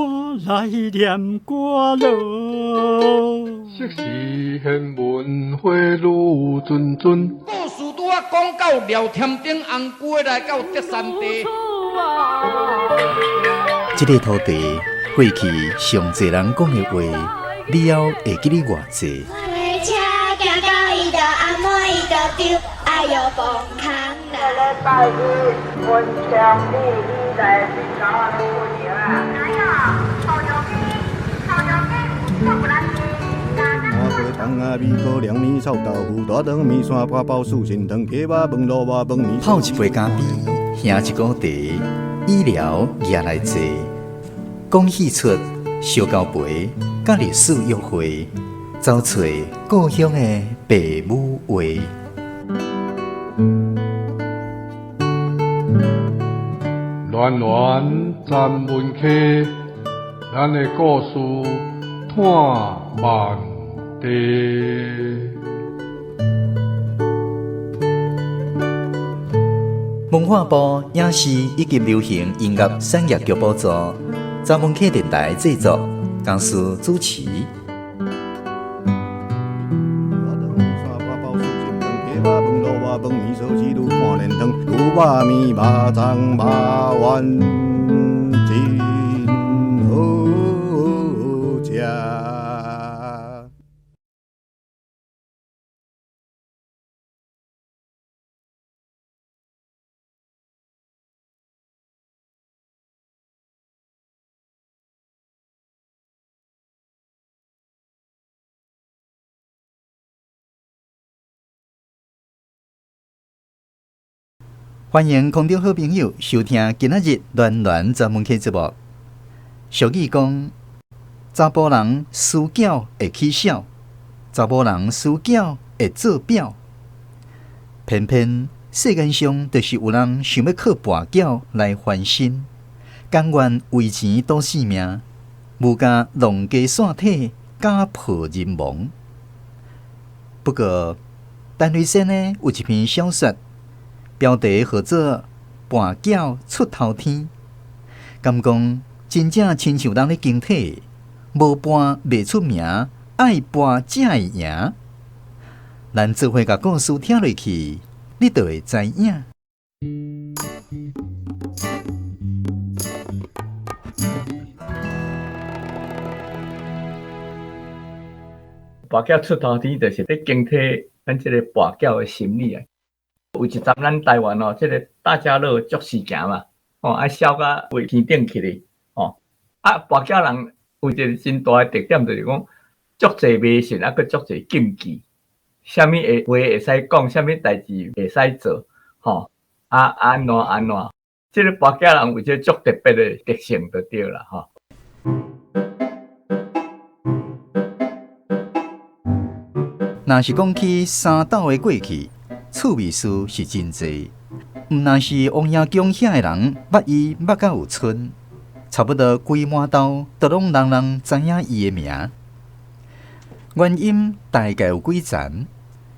我來念歌囉。昔時玄文花愈谆谆。故事拄仔講到廖添丁紅龜來到德山地。這个土地過去上濟人講的話，以後會記得偌濟？拜一文昌里以來泡一杯咖啡，喝一股茶，医疗也来坐，讲戏出烧交陪，佮历史约会，走揣故乡的爸母话。暖暖咱文溪，咱的故事伴万地。文化部影视以及流行音乐产业局补助，查文溪电台制作，公司主持。肉面肉粽肉丸真好食。歡迎空中好朋友收聽今仔日暖暖專門客節目。俗語講，查埔人輸繳會起痟，查某人輸繳會做表。偏偏世間上就是有人想欲靠跋筊來翻身，甘願為錢賭性命，無共弄家散體，家破人亡。不過，陳瑞先呢有一篇小說。標題號做《跋筊出頭天》，敢講真正親像人咧經體，無跋袂出名，愛跋才會贏。咱做伙共故事聽落去，你就會知影。跋筊出頭天，就是咧經體咱這個跋筊的心理啊。有一陣咱台灣哦，這個大家樂足時行嘛，哦，啊痟甲為天頂去咧，哦，啊跋筊人有一個真大的特點，就是講足濟迷信，啊閣足濟禁忌，啥物話會使講，啥物代誌會使做，吼，啊按怎按怎，這個跋筊人有這個足特別的特性就對啦，吼。若是講起三斗的過去。趣味事是真濟，毋但是王爺公遐的人捌伊捌甲有賰，差不多規滿兜都攏人人知影伊的名。原因大概有幾層，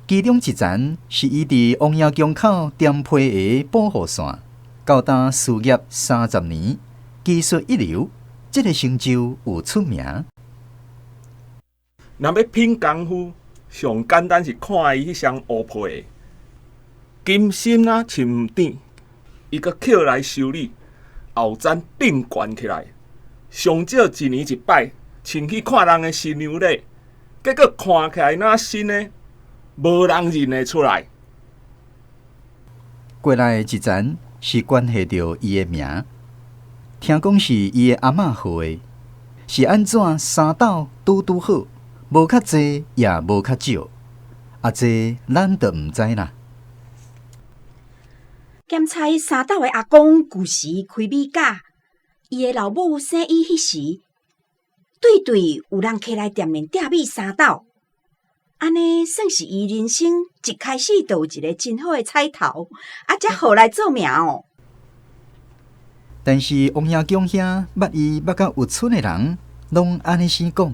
其中一層是伊佇王爺宮口踮批的保護線，到今事業30年，技術一流，這個成就有出名。若欲品功夫，上簡單是看伊彼雙烏皮。金身啊，穿毋伊閣捡來修理，後層頂懸起來，上少一年一擺，穿去看人的新娘禮，結果看起來若新的，無人認會出來。過來一層是關係著伊的名，聽講是伊的阿嬤號的，是按怎三斗拄拄好，無較濟也無較少，啊，這咱就毋知啦。兼差三斗的阿公舊時開米甲，伊的老母生伊彼時，對對有人客來店面訂米三斗，按呢算是伊人生一開始就有一個真好的彩頭，啊，才號來做名哦。但是王爺公兄捌伊捌甲有賰的人，攏按呢生講。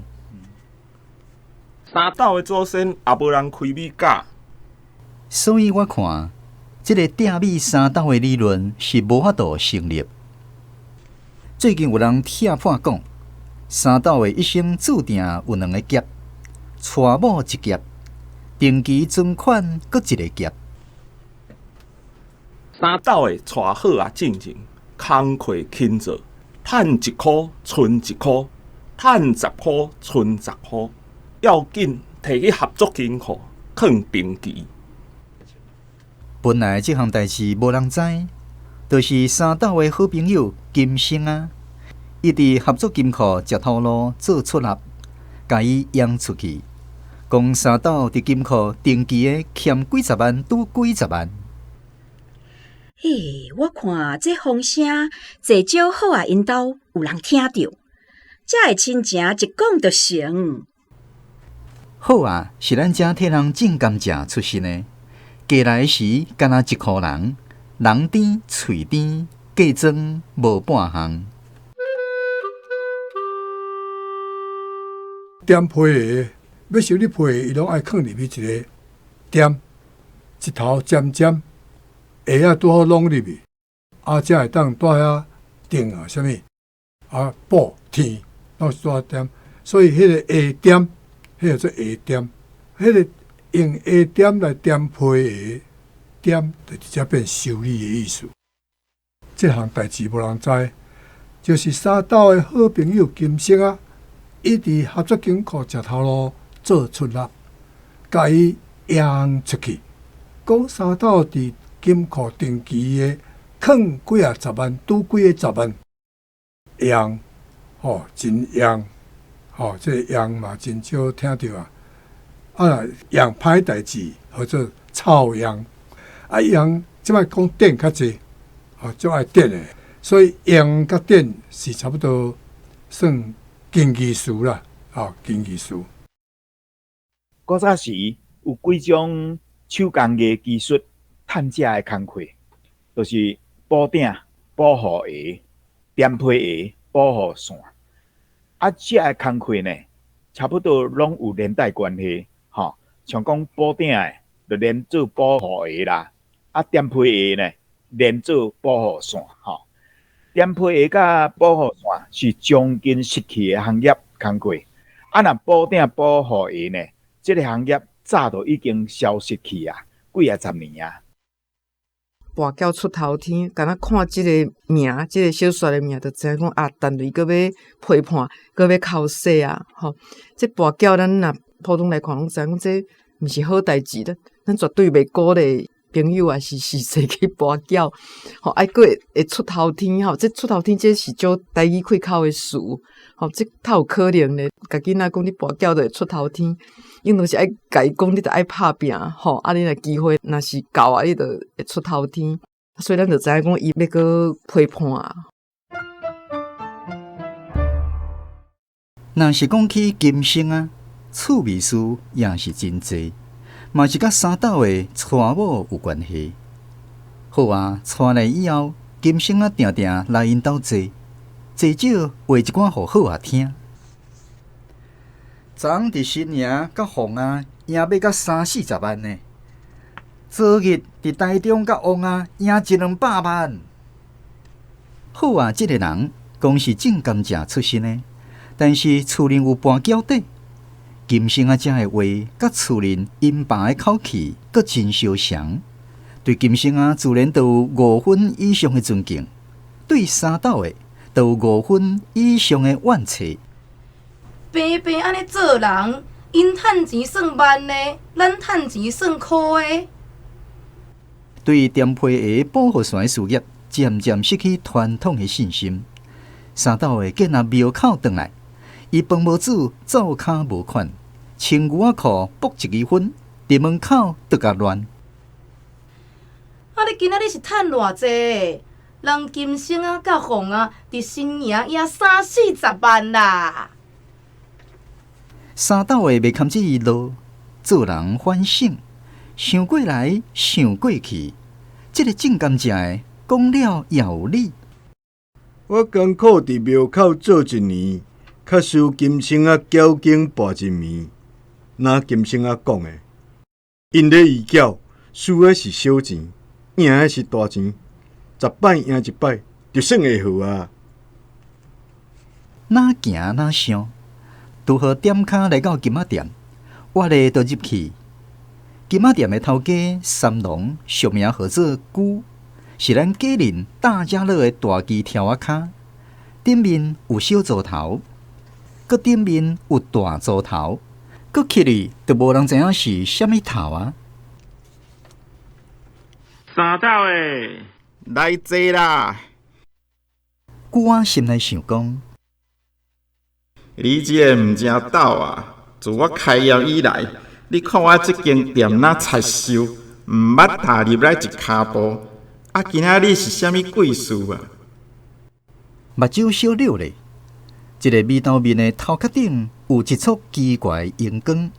三斗的祖先也無人開米甲，所以我看。這個鼎米三斗的理論是無法度成立。最近有人拆破講，三斗的一生注定有兩个劫，娶某一劫，定期存款閣一个劫。三斗的娶好啊，进前工课勤做，趁一箍存一箍，趁十箍存十箍，要紧提去合作金库囥定期。本来这项代志无人知，就是三斗的好朋友金生啊，伊伫合作金库食头路做出纳，共伊扬出去，讲三斗伫金库定期的欠几十万，拄几十万。嘿，我看这风声济少好仔𪜶兜有人听著，才会亲情一讲就成。好啊，是咱遮替人种甘蔗出身的，嫁来时敢若一箍人，人甜喙甜，假装无半项。点皮鞋，欲修理皮鞋，伊拢爱囥入去一个点，一头尖尖。鞋仔拄好拢入去，啊，才会当蹛遐钉啊，啥物啊，布天拢是蹛点，所以彼个鞋点，彼个做鞋点，彼个用鞋点来点皮鞋，点就直接变修理的意思。这项代志无人知，就是三斗的好朋友金生啊，伊伫合作金库食头路做出纳，共伊扬出去，讲三斗伫金库定期的囥几仔十万，拄几个十万，用吼真用吼，这个用嘛真少听著啊。啊，用歹代志号做臭用，啊用这摆讲电较济，吼足爱电的，所以用佮电是差不多算近义词啦，吼近义词。古早时有几种手工艺技术。趁食的工课，就是补鼎、补雨鞋、点皮鞋、补雨伞。啊，这个工课呢，差不多拢有连带关系，吼。像讲补鼎的，就连做补雨鞋啦；啊，点皮鞋呢，连做补雨伞，吼。点皮鞋佮补雨伞是将近失去的行业工课。啊，若补鼎、补雨鞋呢，这个行业早就已经消失去啊，几仔十年啊。跋筊出头天，敢若看这个名，这个小说的名，就知影讲啊，陈雷阁欲批判，阁欲剾洗啊，吼！这跋筊咱若普通来看，拢知影讲这毋是好代志啦，咱绝对袂鼓励朋友抑是熟似去跋筊，吼！啊，阁会出头天，吼！这出头天这是足台语开口的词，吼！这较有可能咧，共囡仔讲你跋筊就会出头天，应当是爱共伊讲，你著爱拍拚，吼！啊，你若机会若是够啊，你就会出头天。所以咱就知影讲，伊欲阁批判啊。若是讲起金星啊，趣味事也是真济，嘛是佮三斗的娶某有关系。好啊，娶来以后，金星啊定定来𪜶兜坐，坐少话一寡予好仔听。昨昏伫新营佮凤啊赢欲甲三四十万呢。昨日伫台中佮王啊赢一两百万。好啊，这个人讲是种甘蔗出身的，但是厝里有跋筊底。金星仔遮的话，佮厝里𪜶爸的口气，阁真相像。对金星仔自然就有五分以上的尊敬，对三斗的就有五分以上的怨气。平平按呢做人，𪜶趁钱算万的，咱趁钱算箍的。对点皮鞋补雨伞的事业，渐渐失去传统的信心。三斗的见仔庙口转来，伊饭无煮，灶跤无款，穿牛仔裤爆一支烟，伫门口就共乱。啊！你今仔日是趁偌济？人金星啊，佮凤啊，伫新营赢三四十万啦。三斗的袂堪这伊落，做人反省，想过来想过去，这个种甘蔗的讲了也有理。我艰苦伫庙口做一年，较输金星仔缴经跋一暝。若金星仔讲的，𪜶咧医缴输的是小钱，赢的是大钱，十摆赢一摆就算会好啊。哪行哪想，拄好踮跤來到金仔店，活咧就入去。金仔店的頭家三郎，俗名號做龜，是咱果林大家樂的大支柱仔跤。頂面有小灶頭，閣頂面有大灶頭，閣起去就無人知影是啥物頭啊！三斗的來坐啦！龜仔心內想講：你這个毋成斗啊！自我開業以來，你看我這間店若拆收，毋捌踏入來一跤步。啊，今仔日是啥物鬼事啊？目睭小溜咧，這个眉頭面的頭殼頂有一束奇怪的螢光，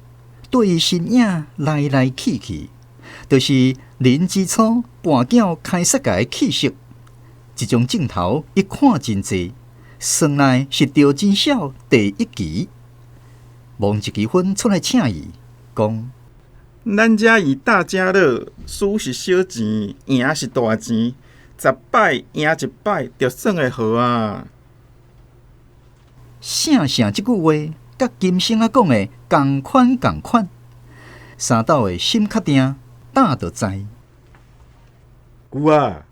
綴伊身影來來去去，就是人之初跋筊開殺戒的氣息。這種鏡頭伊看真濟，算來是趙真痟第一支。望一支薰出來請伊，講：咱遮以大家樂，輸是小錢，贏是大錢。十擺贏一擺，就算會好啊！聖聖這句話，佮金星仔講的仝款仝款。三斗的心較定，膽就知。龜仔，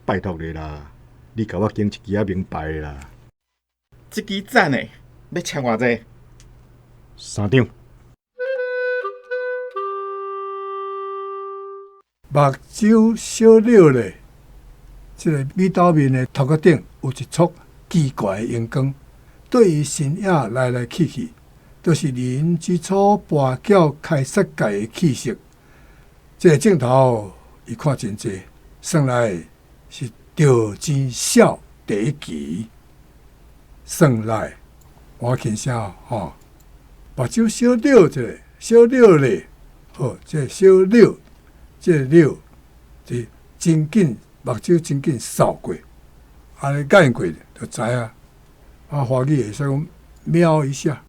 拜託你啦，你共我揀一支仔名牌的啦。這支讚的，欲簽偌濟？三張。目睭小溜咧，這个米豆面的頭殼頂有一束奇怪的螢光，綴伊身影來來去去，就是人之初跋筊開殺戒的氣息。這个鏡頭伊看真濟，算來是趙真痟第一期。算來我輕聲吼，目睭小溜一下，小溜咧，好，這个小溜，這个溜是真緊。目睭真緊掃過，按呢眼過就知影。啊，歡喜會使講瞄一下。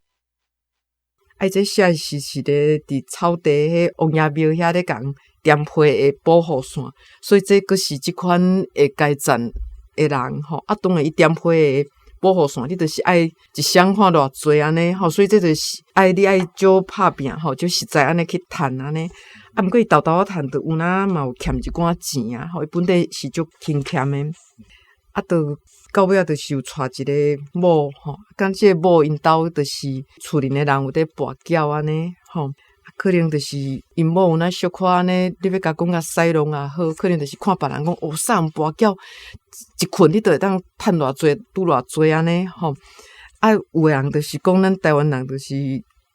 啊，這寫是是咧佇草地彼王爺廟遐咧共點批的保護線，所以這閣是這款會該戰的人吼。啊，當然伊點批的保護線，你就是愛一箱看偌濟按呢吼，所以這就是愛你愛少拍拚吼，就實在按呢去趁按呢。啊，毋過伊沓沓仔趁，就有哪嘛有欠一寡錢啊，吼，伊本底是足勤儉的。啊，就到尾仔就是有娶一个某吼，講這个某𪜶兜就是厝裡的人有咧跋筊按呢吼，可能就是𪜶某有哪小可按呢，你欲共講共使弄也好，可能就是看別人講哦，啥人跋筊一困你就會當趁偌濟，拄偌濟按呢吼。啊，有的人就是講咱台灣人就是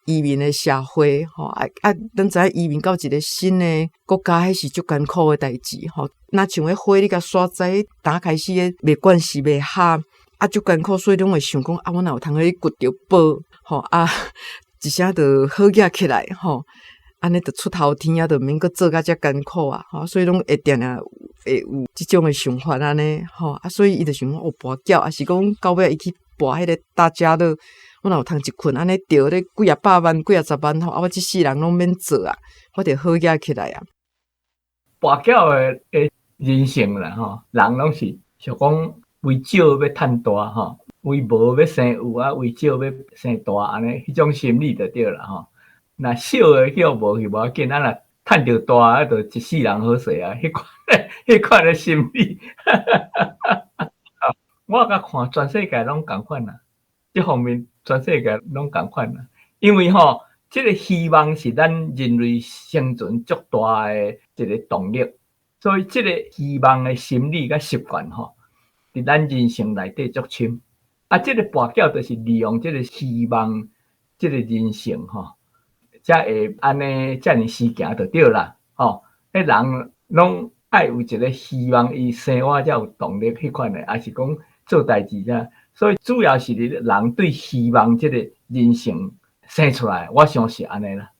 移民的社會吼，啊啊，咱知影移民到一个新的國家，彼是足艱苦的代誌吼。若像彼火你共徙災，剛開始彼袂慣勢袂合，啊足艱苦，所以攏會想講啊，我若有通去掘著寶吼啊，一聲就好額起來吼，按呢就出頭天啊，就毋免閣做甲遮艱苦啊，吼，所以攏會定定會有這種的想法按呢吼，啊，所以伊就想講哦，跋筊，抑是講到尾伊去跋彼个大家樂。我若有通一困按呢著咧幾仔百萬、幾仔十萬吼，啊！我這世人攏免做啊，我就好額起來啊。跋筊的人性啦吼，人攏是想講為少欲趁大吼，為無欲生有啊，為少欲生大按呢，彼種心理就對啦吼。若小的叫無去無要緊，啊若趁著大啊，就一世人好勢啊，彼款的心理。我共看全世界攏仝款啦，這方面。全世界攏仝款啦，因為吼，這个希望是咱人類生存足大的一个動力，所以這个希望的心理佮習慣吼，佇咱人生內底足深。啊，這个跋筊就是利用這个希望，這个人性吼，才會按呢遮爾時行就對啦。吼，彼人攏愛有一个希望，伊生活才有動力，彼款的，抑是講做代誌才。所以主要是人對希望這個人性生出來，我想是按呢啦。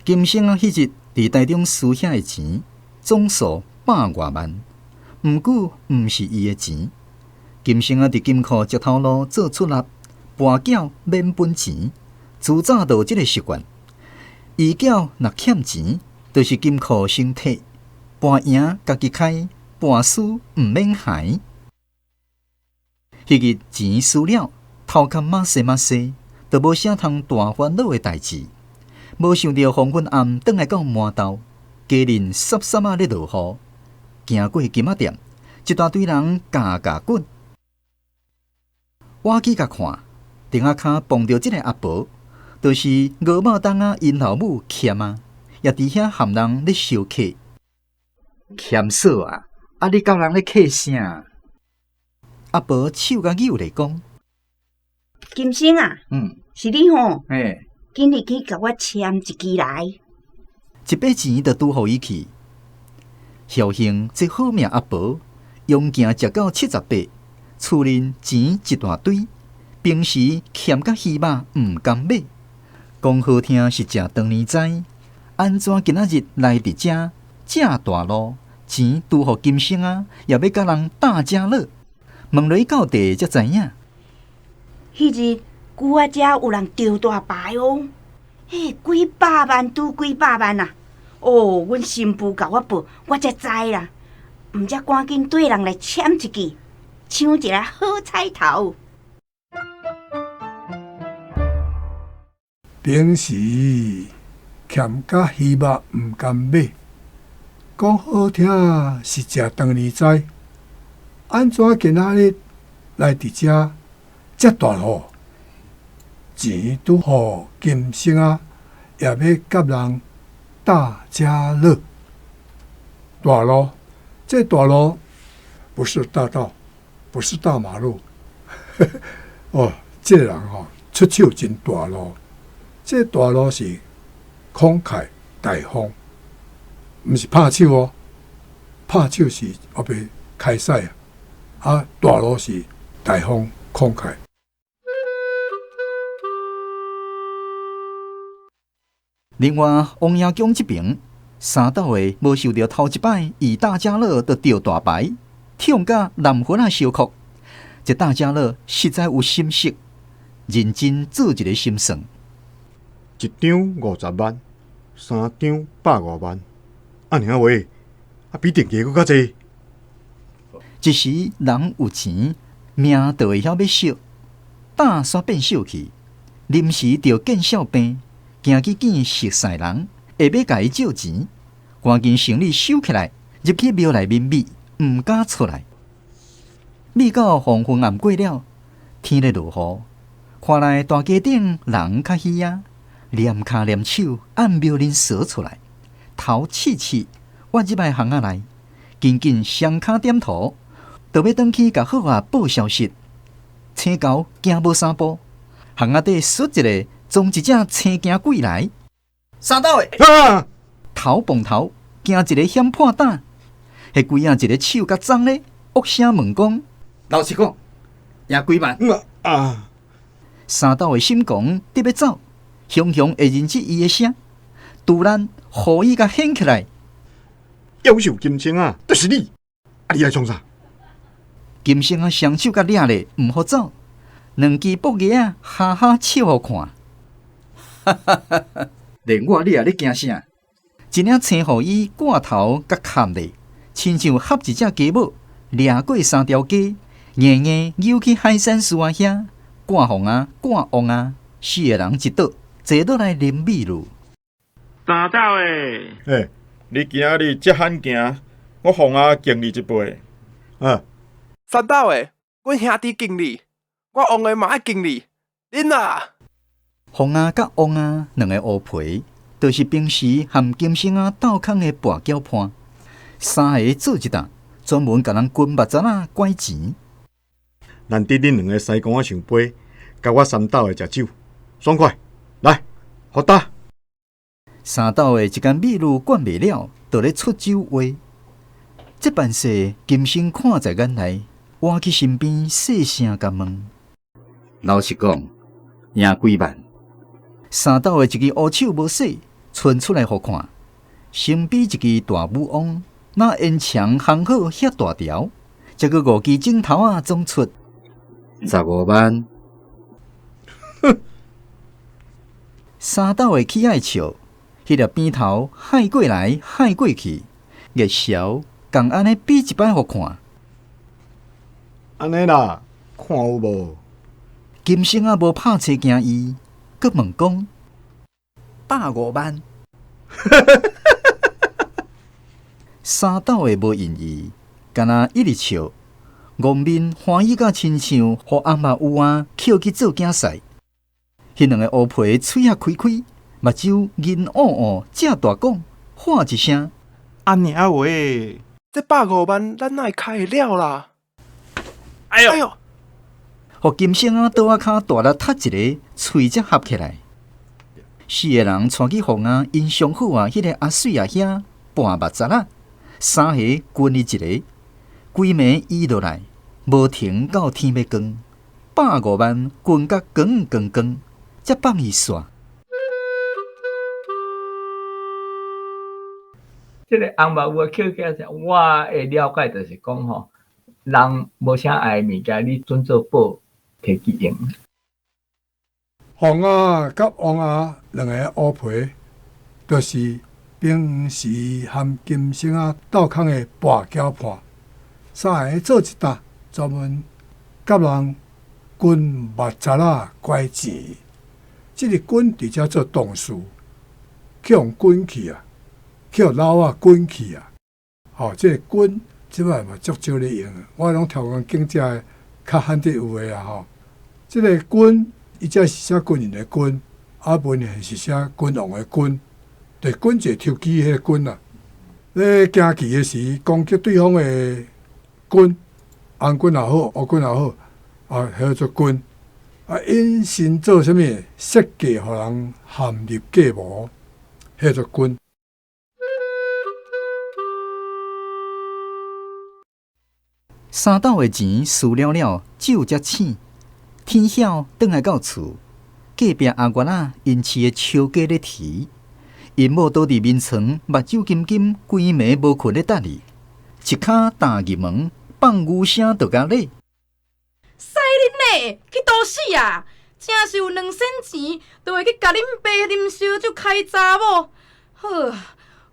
金星仔彼日佇台中輸遐的錢，總數百外萬，毋過毋是伊的錢。金星仔佇金庫食頭路做出納，跋筊免本錢，自早就有這个習慣。伊筊若欠錢，就是金庫先提。跋贏家己開，跋输毋免害。彼日錢輸了，頭殼馬西馬西，都無啥通大煩惱的代誌。無想著黃昏暗轉來到滿豆，街裡濕濕仔咧落雨。行過金仔店，一大堆人咬咬滾。我去共看，亭仔跤碰著這个阿婆，就是吳茂東仔𪜶老母欠啊，也佇遐含人咧相客。欠嫂啊，啊你佮人咧客啥？阿婆手共扭咧講：金星啊，是你吼？嘿，緊入去共我簽一支來。一筆錢就拄予伊去。僥幸這好命阿婆，勇行食到78，厝裡錢一大堆，平時欠甲魚肉毋甘買。講好聽是食長年災，按怎今仔日來佇遮正大路，錢拄予金星啊，也欲佮人大家樂。問落去到底才知影。彼日龜仔遮有人中大牌哦，嘿，幾百萬拄幾百萬啊！哦，阮新婦共我報，我才知啦。毋才趕緊綴人來簽一支，搶一个好彩頭。平時欠甲魚肉毋甘買，講好聽是食長年災。按怎今仔日來佇遮遮大雨，錢拄予金星仔，也欲佮人大家樂。大路，這大路不是大道，不是大馬路。哦，這個人吼出手真大路，這大路是慷慨大方，毋是拍手哦，拍手是後壁開使啊。啊，大路是大方慷慨。另外，王爺公這爿三斗的無受著頭一擺以大家樂就中大牌，痛甲南分仔相哭。這大家樂實在有心色，認真做一个心算。一張50萬，三張100外萬，按呢啊話，啊比定價閣較濟。一時人有錢，命就會曉欲惜，膽煞變小去，臨時著見笑病，行去見熟似人，會欲共伊借錢，趕緊行李收起來，入去廟內面覕，毋敢出來。覕到黃昏暗過了，天咧落雨，看來大街頂人較稀啊，躡跤躡手按廟裡踅出來，頭刺刺，我入來巷仔內，緊緊雙跤點頭。就欲轉去共好仔報消息，青狗行無三步，巷仔底唰一个，撞一隻青驚鬼來，三斗的，啊、頭碰頭，驚一个險破膽，彼鬼仔一个手共髒咧，惡聲問講：老實講，贏幾萬？啊！三斗的心狂得欲走，雄雄會認出伊的聲，突然雨衣共掀起來，夭壽金星啊，就是你，啊你來創啥？金星仔雙手共掠咧，毋予走，兩支木牙仔哈哈笑予看，哈哈哈哈！連我你也咧驚啥？一領青雨衣掛頭共崁咧，親像合一隻雞母，掠過三條街，硬硬扭去海山寺仔遐，掛鳳啊，掛王啊，四个人一桌坐落來啉米露。三斗的，欸，你今仔日遮罕行，我鳳仔敬你一杯。啊。三斗的，阮兄弟敬你，我王的嘛愛敬你，啉啦！鳳仔佮王仔兩个烏皮，就是平時含金星仔鬥空的跋筊伴，三个做一搭，專門共人滾目鬃仔拐錢。難得恁兩个師公仔上杯，共我三斗的食酒，爽快！來，予焦。三斗的一間米露灌袂了，就咧出酒話。這辦勢，金星看在眼內。倚去身邊，細聲共問：老實講，贏幾萬？三斗的一支烏手無洗，伸出來予看，身邊一支大母翁，若煙腸烘好遐大條，才閣五支指頭仔總出15萬。三斗的起愛笑，彼粒扁頭害過來害過去，熱燒共按呢比一擺予看。按呢啦，看有無？金星仔無拍揣驚伊，閣問講150萬。三斗的無應伊，干焦一直笑，戇面歡喜甲親像予紅目有仔抾去做競賽。彼兩個烏皮喙仔開開，目睭銀烏烏，正大講，喊一聲：按呢啊喂！這150萬，咱哪會開會了啦？哎喲！哎喲！予金星仔桌仔跤大力踢一个，喙才合起來。四个人帶去鳳仔𪜶上好仔彼个阿水阿兄跋目雜仔，三个均伊一个，規暝醫落來，無停到天欲光，150萬均甲光光光，才放伊煞。這个紅目有仔抾起來，我的了解就是講吼，人無啥愛的物件，你準做寶提去用。鳳仔佮王仔兩个烏皮，就是平時含金星仔鬥空的跋筊伴，三个做一搭，專門佮人均目雜仔拐錢。這个均佇遮做動詞，去予均去啊，去予老仔均去啊。吼，這个均這擺嘛足少咧用，我攏挑講景遮的較罕得有的啊吼。這个均伊遮是寫軍人的軍，啊，文獻是寫君王的君，就是軍一個抽機彼个軍啊。咧行棋的時，攻擊對方的軍，紅軍也好，烏軍也好，啊，彼叫做軍。啊，引申做啥物？設計予人陷入計謀，彼叫做軍。三斗的錢輸了了，酒才醒。天曉轉來到厝，隔壁阿月仔𪜶飼的小雞咧啼，𪜶某倒佇眠床，目睭金金，規暝無睏咧等伊，一跤踏入門，放牛聲就共咧。使恁咧，去倒死啊！真是有兩仙錢，就會去共恁爸啉燒酒開查某。好，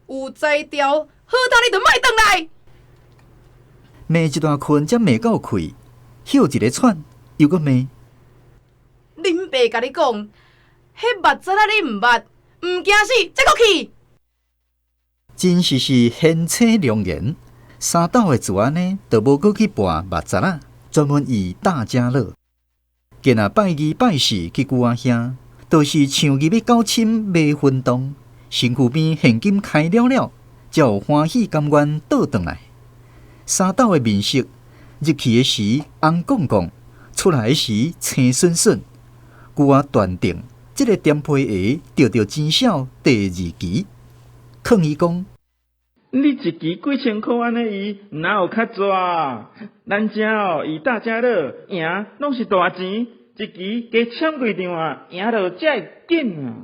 有才調，好膽你就莫轉來。罵一大困才罵到氣，歇一个喘，又閣罵。恁爸共你講，彼目雜仔你毋捌，毋驚死，才閣去。真實是賢妻良言，三斗的自按呢，就無閣去跋目雜仔，專門以大家樂。見若拜二拜四去舅仔兄，就是像入去九深迷魂洞，身軀邊現金開了了，才有歡喜甘願倒轉來。三斗的面色入去的時紅絳絳，出來的時青筍筍。舅仔斷定，這个踮皮鞋著著錢少第二期，勸伊講：你一期幾千箍按呢伊，哪有較濟？咱遮哦，以大家樂贏攏是大錢，一期加簽幾張啊，贏落才會緊啊。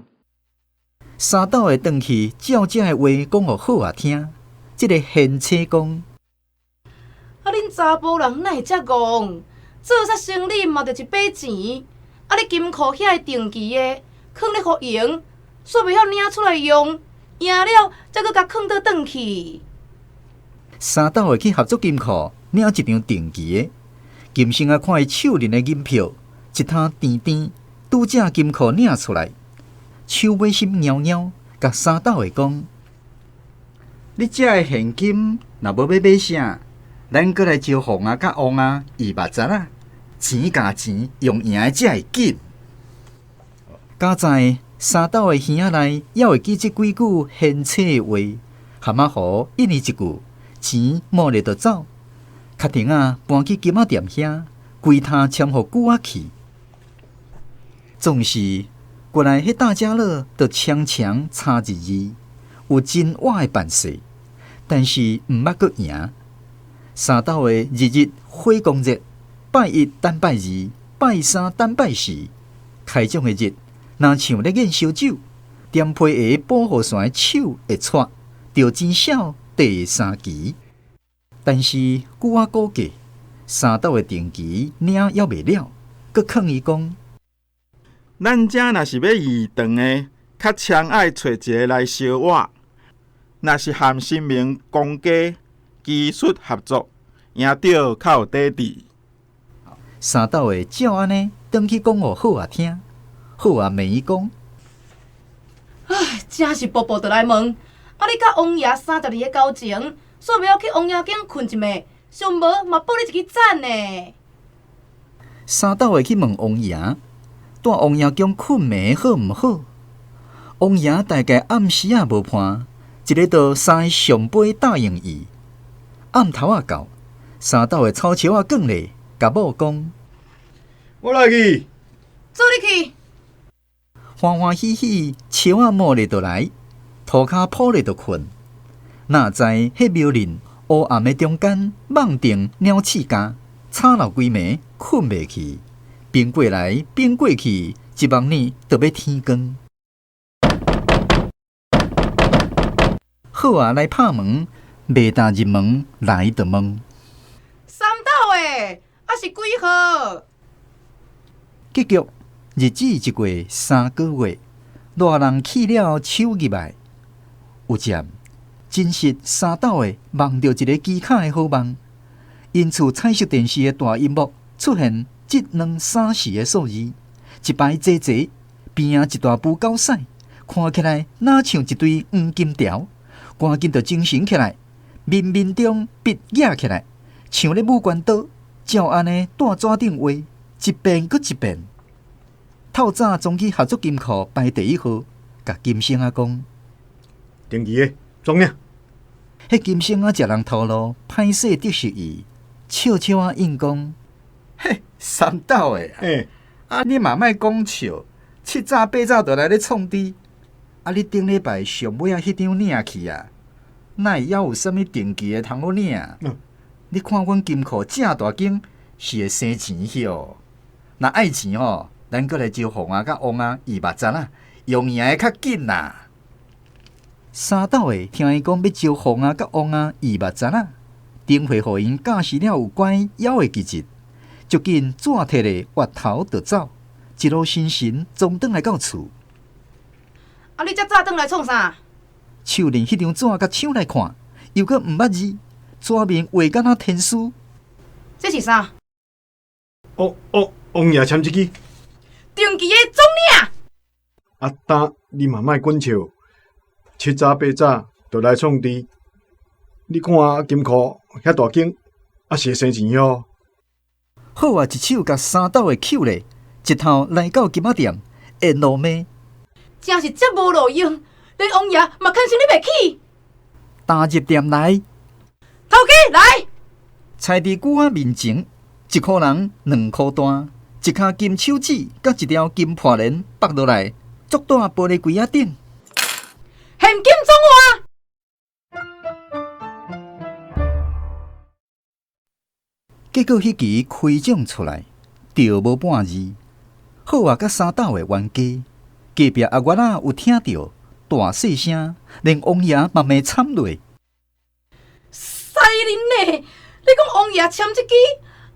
三斗的轉去照這个話講予好仔聽，這个賢妻講：啊，恁查埔人哪會遮戇？做啥生理嘛，就一筆錢。啊，你金庫遐个定期的，囥咧予用，煞袂曉領出來用，贏了才閣共囥倒轉去。三斗的去合作金庫領一張定期的，金星仔看伊手裡的銀票，一摊甜甜，拄才金庫領出來，手尾心搖搖，共三斗的講：你遮的現金若無欲買啥，咱閣來招鳳仔佮王仔伊目雜仔，錢共錢用贏的才會緊。佳哉三斗的耳仔內猶會記這幾句賢妻的話，蚶仔糊應伊一句，錢摸咧就走。確定啊，搬去金仔店遐，規摊簽予舅仔去。總是原來彼大家樂就強強差一字，有真倚的辦勢，但是毋捌閣贏。三斗的日日火光熱，拜一等拜二，拜三等拜四。開獎的日，若像咧驗燒酒，踮皮鞋保護傘的手會掣，著錢少第三期。但是舅仔估計，三斗的定期領猶未了，閣勸伊講：咱遮若是欲延長的，較常愛揣一个來相倚；若是含神明公家，技術合作，贏著較有底致。三斗的照按呢，轉去講予好仔聽，好仔問伊講：唉，真是步步就來問。啊，你佮王爺30年的交情，煞袂曉去王爺間睏一暝，上無嘛報你一支讚呢。三斗的去問王爺，蹛王爺宮睏暝好毋好？王爺大概暗時仔無伴，一个就三个上杯答應伊。暗頭仔到，三斗的草笑仔卷咧，共某講：我來去，做你去。歡歡喜喜，笑仔摸咧就來，塗跤鋪咧就睏。哪知彼廟裡烏暗的中間，夢著鳥鼠咬，吵鬧規暝，睏袂去，反過來反過去，一目呢就欲天光。好仔，來拍門，袂當入門來就問。三斗的，啊是幾號？結局日子一過3個月，賴人去了手入來，有漸真實三斗的夢著一个蹊蹺的好夢，𪜶厝彩色電視的大螢幕出現一兩三四的數字，一排齊齊，邊仔一大櫥狗屎，看起來若像一堆黃金條，趕緊就精神起來，冥冥中筆舉起來，像咧舞關刀，照按呢蹛紙頂畫，一遍閣一遍。透早總去合作金庫排第一號，共金星仔講：定期的總領。彼金星仔食人頭路，歹勢得失意，笑笑仔應講：嘿，三斗的啊，啊你嘛莫講笑，七早八早就來咧創治，啊你頂禮拜上尾仔彼張領去啊，哪會猶有啥物定期的通好領？你看阮金庫遮大間是會生錢許，若愛錢吼，咱閣來招鳳仔佮王仔預目鏨仔，用贏的較緊啦。三斗的聽伊講欲招鳳仔佮王仔預目鏨仔，頂回予𪜶教示了有關枵會記得，足緊紙提咧越頭就走，一路神神總轉來到厝。啊！你遮早轉來創啥？手拎彼張紙共搶來看，又閣毋捌字，紙面畫敢若天書。這是啥？哦哦，王爺簽這支。定期的總領。啊，今你嘛莫滾笑，七早八早就來創治。你看金庫遐大間，啊是會生錢許？好啊，一手共三斗的抾咧，一頭來到金仔店，沿路罵。真是遮無路用，連王爺嘛牽生你袂起。踏入店內，頭家來。揣佇久仔面前，一箍人兩箍單，一跤金手指，佮一條金破簾縛落來，足大玻璃櫃仔頂。現金總換。結果彼期開獎出來，著無半字。好仔，佮三斗的冤家，隔壁阿月仔有聽著，大細聲，連王爺嘛罵慘落。犀利呢！你講王爺簽這支，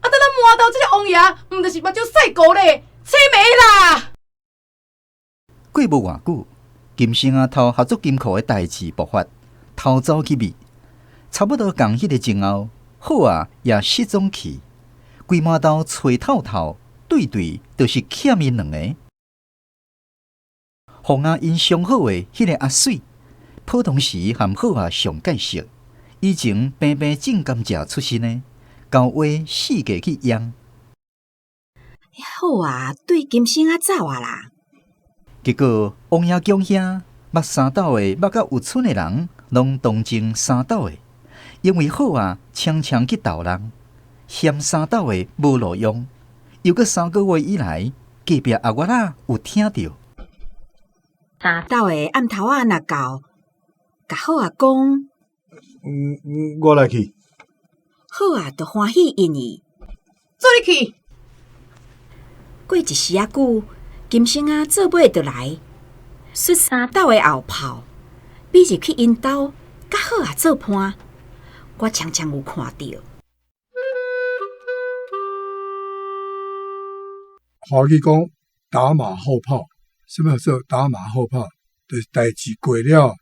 啊，等咱滿頭這个王爺，毋就是目睭細糊咧，凄迷啦！過無偌久，金星仔偷合作金庫的代誌爆發，偷走去覓，差不多仝彼个前後，好仔也失蹤去，規滿兜揣透透，對對，就是欠𪜶兩个。鳳仔𪜶上好的彼个阿水，普通時和好仔上蓋熟，以前平平種甘蔗出身的，交話四界去揚。好仔，對金星仔走啊啦！結果王爺強兄捌三斗的，捌甲有村的人，攏同情三斗的，因為好仔常常去逗人，嫌三斗的無路用。又閣3個月以來，隔壁阿月仔有聽著。三斗的暗頭仔若到，共好仔講，我來去。好仔就歡喜應伊，做你去。過一時仔久，金星仔做尾就來，摔三斗的後炮，比入去𪜶兜，佮好仔做伴，我常常有看著。華語講打馬後炮，啥物叫做打馬後炮？就是代誌過了，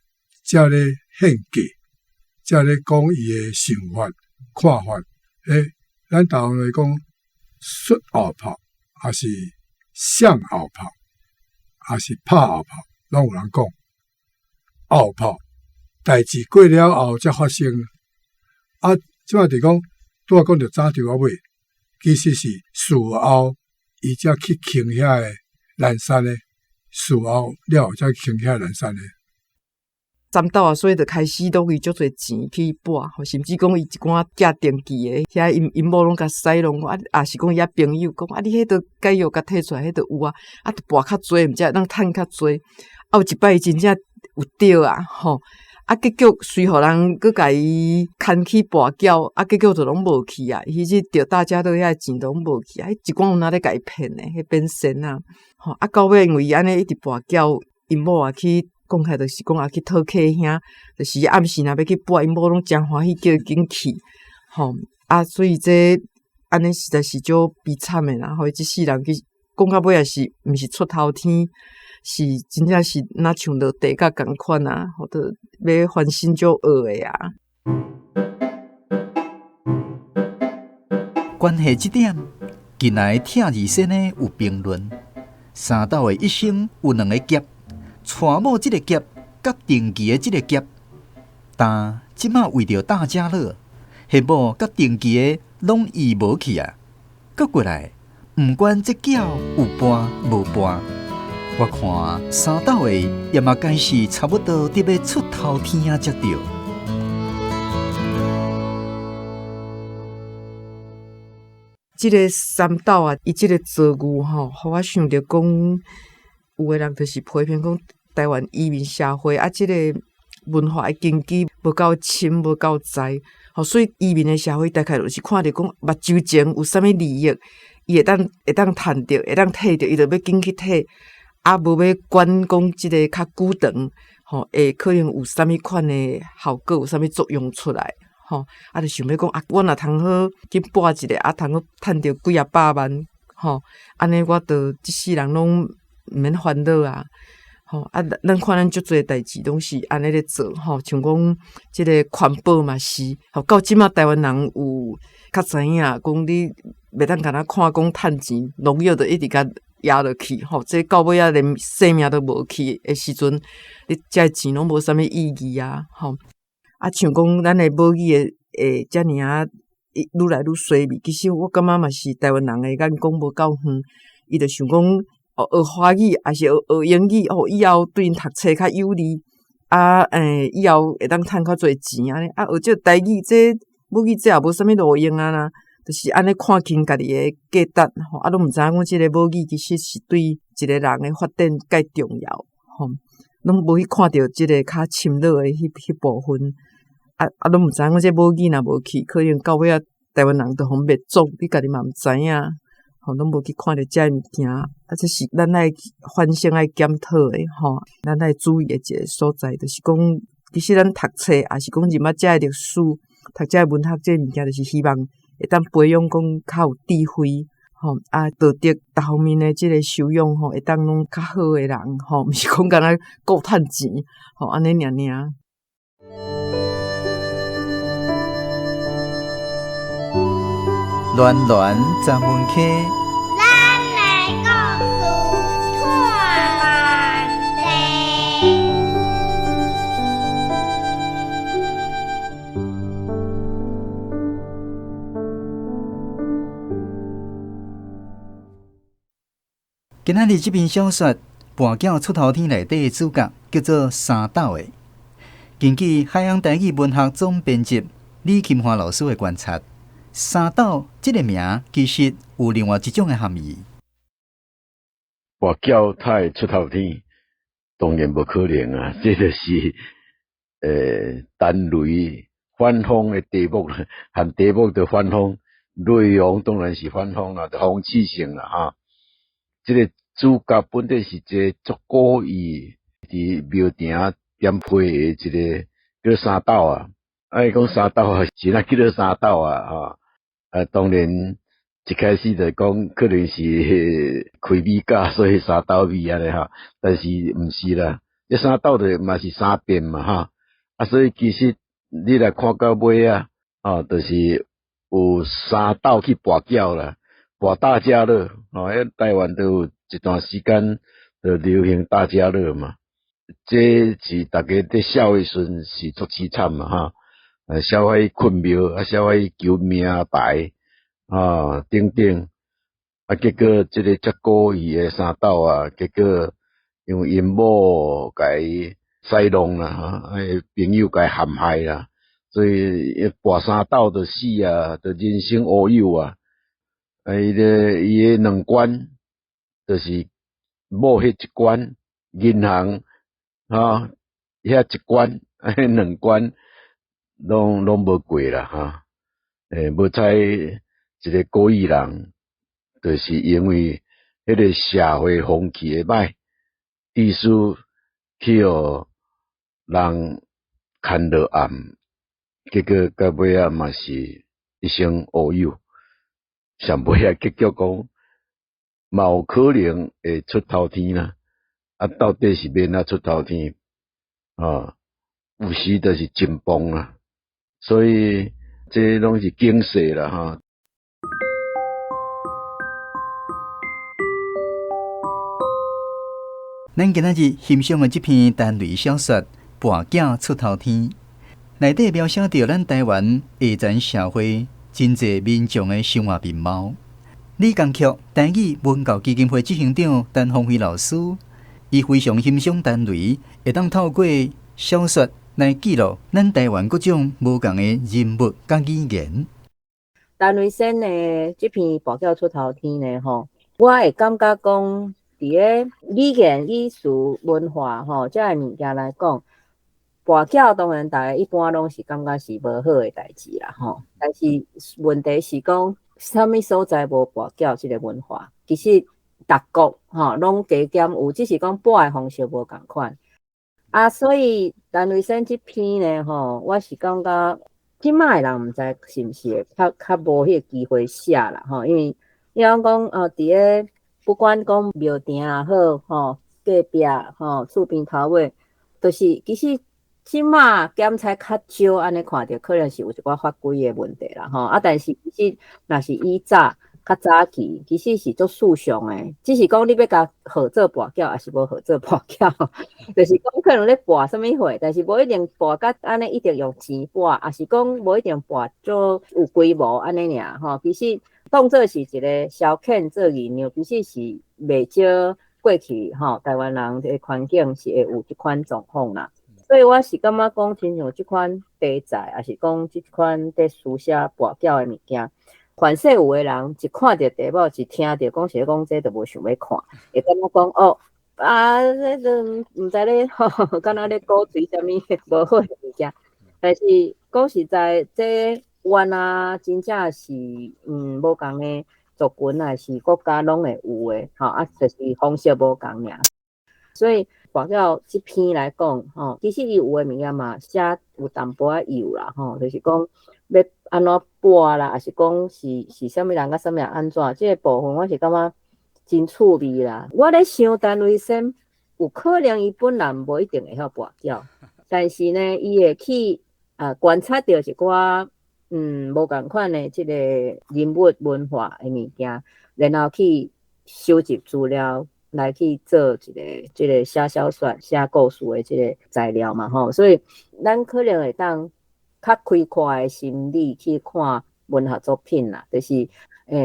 才咧獻計，才咧講伊的想法、看法。咱台灣話講術後炮，抑是向後炮，抑是拍後炮，攏有人講。後炮代誌過了後才發生。啊，這擺就講拄仔講著早稻仔尾，其實是事後伊才去傾遐个難產的，事後了後才去傾遐難產的。三斗啊，所以就開始攏伊足濟錢去博，甚至講伊一寡寄定期的，遐𪜶𪜶某攏共使弄，啊，也是講伊遐朋友講啊，你彼度解藥共提出來，彼度有啊，啊，就博較濟，毋才會當趁較濟。啊，有一擺伊真正有著啊，吼，啊，結局隨予人閣共伊牽去跋筊，啊，結局就攏無去啊。彼日著大家樂遐錢攏無去啊，彼一寡有哪咧共伊騙的，彼變仙啊，吼，啊，到尾因為伊按呢一直跋筊，𪜶某也去。講起來就是講啊，去討客兄，就是暗時若欲去跋，𪜶某攏誠歡喜叫伊緊去，吼啊，所以這按呢實在是足悲慘的啦。吼，伊這世人其實講到尾也是毋是出頭天，是真正是若像落地獄仝款啊，吼，著欲翻身足惡的啊。關係這點，近來拆字先的有評論，三斗的一生有兩个劫。娶某這个劫，佮定期的這个劫，但這馬為著大家樂，彼某佮定期的攏伊無去啊！閣過來，毋管這轎有伴無伴，我看三斗的也嘛該是差不多得欲出頭天啊才對。這个三斗啊，伊這个遭遇吼，予我想著講。有的人就是批評講台灣移民社會啊，這個文化的根基無夠深，無夠在，吼，所以移民的社會大概就是看著講目睭前有啥物利益，伊會當會當趁著，會當提著，伊就欲緊去提，啊，無欲管講這个較久長，吼，會可能有啥物款的效果，有啥物作用出來，吼，啊，就想欲講啊，我若通好去搏一下，啊，通好趁著幾仔百萬，吼，按呢我就這世人攏毋免煩惱啊，吼啊！咱看咱足濟代誌攏是按呢咧做，吼，像講這个環保嘛是，吼，到這馬台灣人有較知影，講你袂當干焦看講趁錢，農藥就一直共壓落去，吼，這到尾仔連性命都無去的時陣，你這个錢攏無啥物意義啊，吼！啊，像講咱的母語的會遮爾仔愈來愈衰微，其實我感覺嘛是台灣人的眼光無夠遠，伊就想講。哦，學華語抑是學學英語，哦，以後對𪜶讀冊較有利，啊，以後會當趁較濟錢按呢，啊，學這个台語，這母語這也無啥物路用啊啦，就是按呢看輕家己的價值，吼，啊，攏毋知影講這个母語其實是對一个人的發展蓋重要，吼，攏無去看著這个較深入的彼彼部分，啊啊，攏毋知影講這母語若無去，可能到尾仔台灣人就予滅族，你家己嘛毋知影。吼，攏無去看著這个物件，啊，這是咱愛反省、愛檢討的吼，咱愛注意的一个所在，就是講，其實咱讀冊，抑是講入捌這个歷史、讀這个文學這个物件，就是希望會當培養講較有智慧，吼，啊，道德各方面的這个修養，吼，會當攏較好的人，吼，毋是講干焦顧趁錢，吼，按呢爾爾。暖暖十门溪。咱的故事托万地。今仔日這篇小說《跋筊出頭天》內底的主角叫做三斗的。根據海洋台語文學總編輯李琴華老師的觀察，三斗這个名其實有另外一種的含義。跋筊他會出頭天，當然無可能啊！這就是陳雷反諷的題目，含題目就反諷，內容當然是反諷啦，就諷刺性啦，哈。這个主角本底是一个足古意佇廟埕點批的一个叫三斗啊，啊，伊講三斗啊，是哪叫做三斗啊？哈，啊，當然一開始就講可能是開米價，所以三斗米按呢哈，但是毋是啦，這三斗就嘛是三變嘛哈，啊，所以其實你來看到尾啊，哦，就是有三鬥去跋筊啦，跋大家樂，哦，彼台灣都有一段時間就流行大家樂嘛。這是逐家佇痟的時陣是足淒慘嘛，哈！痟愛去睏廟，啊，痟愛去求名牌，啊，等等，啊，結果這个遮古意的三鬥啊，結果因為𪜶某共伊使弄啦，哈，朋友共伊陷害啦，所以跋三鬥就死啊，就人生烏有啊。啊，伊个兩關，就是某彼一關，銀行，哈，遐一關，彼兩關攏無過啦，哈。無彩一个古意人，就是因為彼个社會風氣的歹，致使去予人牽落暗，結果到尾仔嘛是一生烏有。上尾仔結局講，嘛有可能會出頭天啦。啊，到底是欲按怎出頭天？啊，有時就是真崩啦。所以這攏是警示啦，哈。咱今仔日欣賞的這篇陳雷小說《跋筊出頭天》，內底描寫著咱台灣下層社會真濟民眾的生活面貌。李江曲台語文教基金會執行長陳鳳飛老師，伊非常欣賞陳雷會當透過小說來記錄咱台灣各種無仝的人物佮語言。陳雷先的這篇《跋筊出頭天》呢，吼，我會感覺講，佇个語言、語詞、文化吼，這个物件來講，跋筊當然逐家一般攏是感覺是無好的代誌啦，吼。但是問題是講，啥物所在無跋筊這个文化？其實逐國吼攏加減有，只是講跋的方式無仝款。啊，所以陳雷先這篇呢，吼，我是感覺這擺的人毋知是毋是會較無彼個機會寫啦，吼，因為你講講哦，佇个不管講廟埕也好，吼，隔壁吼，厝邊頭尾，就是其實這擺檢查較少，按呢看著可能是有一寡法規的問題啦，吼。啊，但是其實若是以早較早期，其實是足時尚的，只是講你欲共號做跋筊，抑是無號做跋筊，就是講可能咧跋啥物貨，但是無一定跋甲按呢一定用錢跋，抑是講無一定跋做有規模按呢爾吼。其實當做是一个消遣做娛樂，其實是袂少過去吼台灣人的環境是會有這款狀況啦。所以我是感覺講，親像這款題材，抑是講這款佇書寫跋筊的物件，凡勢有的人一看著題目，一聽著講是咧講這，就無想欲看，會感覺講哦啊，這個毋知咧，敢若咧鼓吹啥物無好的物件。但是講實在，這原來真正是無仝的族群，抑是國家攏會有的，吼啊，就是方式無仝爾。所以跋筊這篇來講，吼，其實伊有的物件嘛寫有淡薄仔幼啦，吼，就是講欲按怎跋啦，抑是講是啥物人佮啥物人按怎，這個部分我是感覺真趣味啦。我咧想陳雷先有可能伊本人無一定會曉跋筊，但是呢，伊會去啊觀察著一寡無仝款的這個人物文化的物件，然後去收集資料。來去做一个這个寫小說、寫故事的這个材料嘛，吼，所以咱可能會當較開闊的心理去看文學作品啦，就是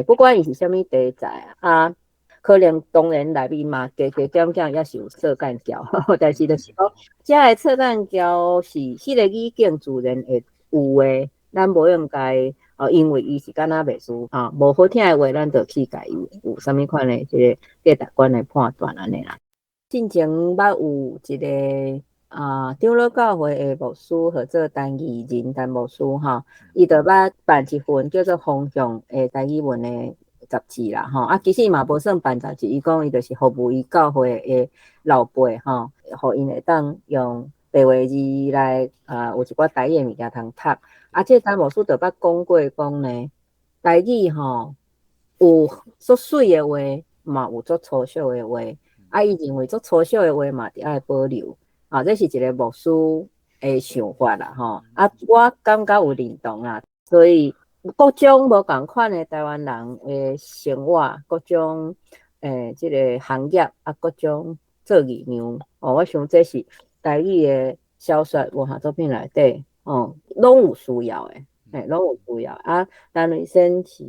不管伊是啥物題材啊，可能當然內面嘛加加減減也是有錯間調，但是就是講，這个錯間調是彼个語境自然會有的，咱無應該哦，因為伊是敢若袂輸啊，無好聽的話，咱就去共伊有啥物款的這个價值觀的判斷按呢啦。進前捌有一个啊，長老教會的牧師號做陳義仁陳牧師吼，伊就捌辦一份叫做《方向》的台語文的雜誌啦吼。啊，其實嘛無算辦雜誌，伊講伊就是服務伊教會的老輩吼，予𪜶會當用白話字來啊，有一寡台語的物件通讀。啊，這個陳牧師就捌講過講呢，台語吼有足媠的話，嘛有足粗俗的話。啊，伊認為足粗俗的話嘛，著愛保留。啊，這是一个牧師的想法啦，吼。啊，我感覺有認同啦，所以各種無仝款的台灣人的生活，各種這个行業啊，各種做藝樣，哦，我想這是台語的小說文學作品內底，哦，攏有需要的，嘿，攏有需要。啊，陳雷先是，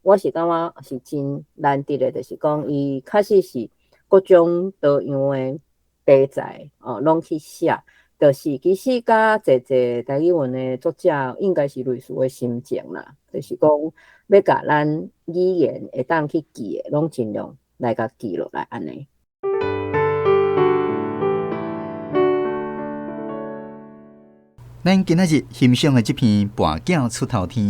我是感覺是真難得的，就是講伊確實是各種多樣的題材，哦，攏去寫，就是其實佮濟濟台語文的作者應該是類似的心情啦，就是講欲共咱語言會當去記的，攏盡量來共記落來按呢。咱今仔日欣賞的這篇《跋筊出頭天》，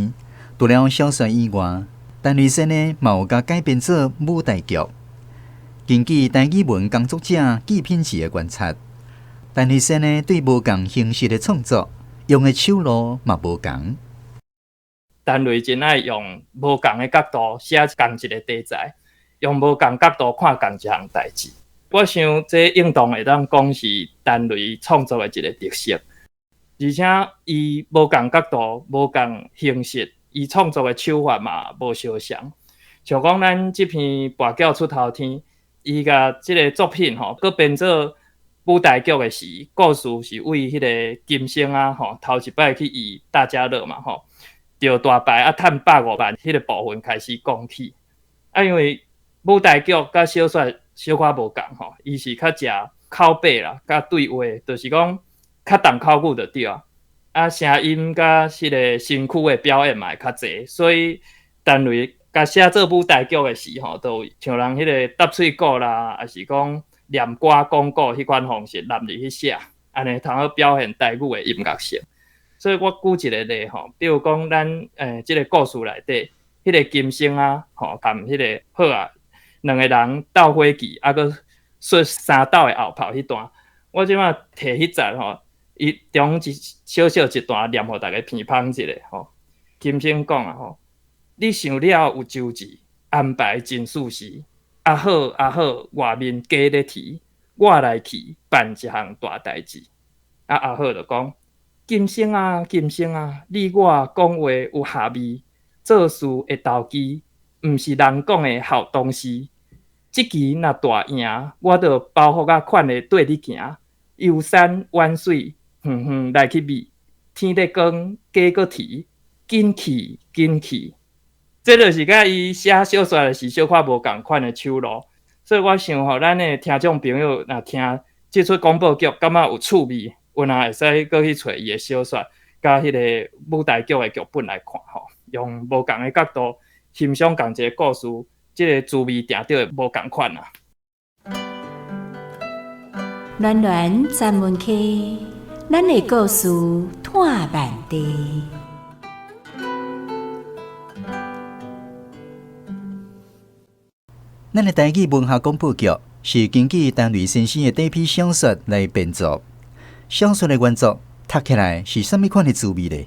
除了小說以外，陳雷先呢嘛有共改編做舞台劇。根據台語文工作者紀品志的觀察，陳雷先呢對無仝形式的創作，用的手路嘛無仝。陳雷真愛用無仝的角度寫仝一个題材，用無仝角度看仝一項代誌。我想這應當會當講是陳雷創作的一个特色。而且伊無仝角度、無仝形式，伊創作的手法嘛無相像。像講咱這篇《跋筊出頭天》，伊共這个作品吼，閣編做舞台劇的時，故事是為彼个金星啊吼，頭一擺去演大家樂嘛吼，著大牌啊趁150萬彼个部分開始講起。啊，因為舞台劇佮小說小可無仝吼，伊是較食口白啦，佮對話，就是講較重口語就對啊。啊，聲音佮彼个身軀的表演嘛會較濟，所以陳雷共寫做舞台劇的時吼，就像人彼个搭喙鼓啦，抑是講念歌講古彼款方式納入去寫，按呢通好表現台語的音樂性。所以我舉一个例吼，比如講咱這个故事內底，彼个金星啊，吼，含彼个好啊，兩个人鬥火氣，啊，閣摔三斗的後炮彼段，我這擺提彼節吼，伊中一小小一段念予逐家鼻芳一下吼。金星講啊吼，你想了有周至，安排真舒適。啊好啊好，外面雞咧啼，我來去辦一項大代誌。啊阿好就講，金星啊金星啊，你我講話有合味，做事會投機，毋是人講的好東西。這期若大贏，我就包袱仔款的綴你行，遊山玩水，遠遠來去覓，天咧光，雞閣啼，緊去緊去。這就是佮伊寫小說的時小可無仝款的手路，所以我想吼，咱的聽眾朋友若聽這齣廣播劇，感覺有趣味，有若會使閣去揣伊的小說，佮彼个舞台劇的劇本來看吼，用無仝的角度欣賞仝一个故事，這个滋味定著會無仝款啊。暖暖專門溪，咱的故事湠萬地。咱的台語文學廣播劇是根據陳雷先生的短篇小說來編作，小說的原作讀起來是啥物款的滋味呢？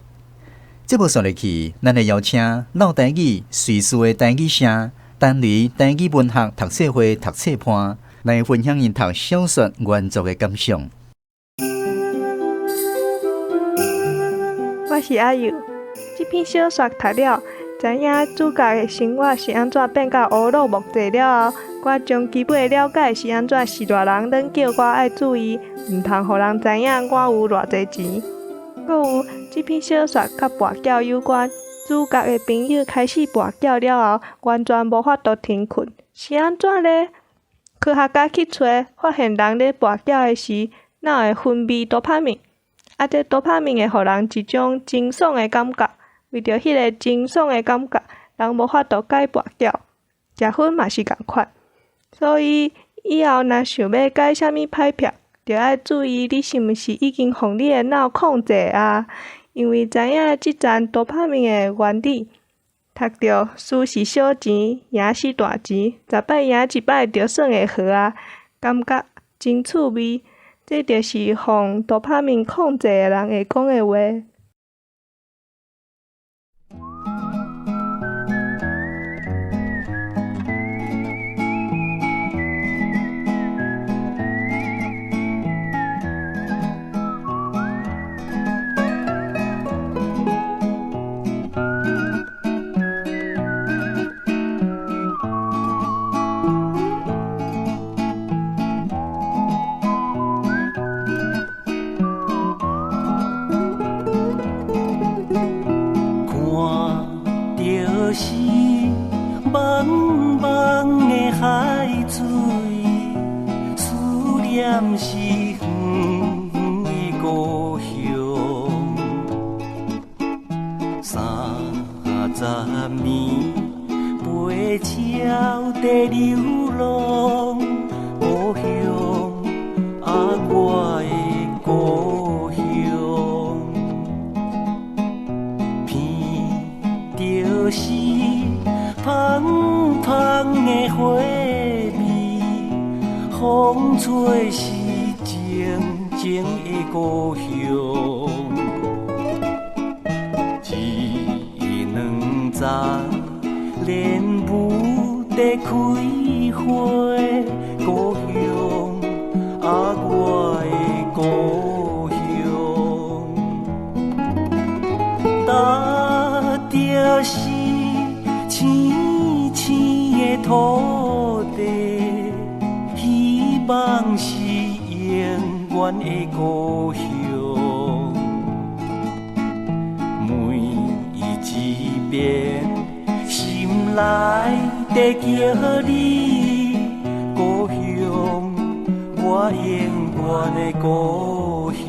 節目紲落去，咱會邀請老台語瑞士的台語聲陳雷台語文學讀冊會讀冊伴來分享𪜶讀小說原作的感想。我是阿幼，這篇小說讀了，知影主角的生活是按怎變甲烏魯木齊了後，我將基本的了解是按怎序大人攏叫我愛注意，毋通予人知影我有偌濟錢。閣有這篇小說佮跋筊有關，主角的朋友開始跋筊了後，完全無法度停睏，是按怎呢？科學家去揣，發現人咧跋筊的時，腦會分泌多帕敏，啊，這多帕敏會予人一種真爽的感覺。為著彼个真爽的感覺，人無法度改跋筊，食薰嘛是仝款。所以以後若想欲改啥物歹癖，著愛注意你是毋是已經予你的腦控制啊？因為知影這層多帕敏的原理，讀著輸是小錢，贏是大錢，十擺贏一擺就算會好啊，感覺真趣味。這就是予多帕敏控制的人會講的話。就是茫茫的海水，思念是远遠的故鄉。30年飛鳥在流浪，故鄉啊，我的故鄉。鼻就是芳芳的花味，風吹是靜靜的故鄉。一兩層蓮霧在開花，故鄉啊，我的故鄉。踏就是青青的土地，希望是永遠的故鄉。每一遍心內在叫你，故鄉，我永遠的故鄉。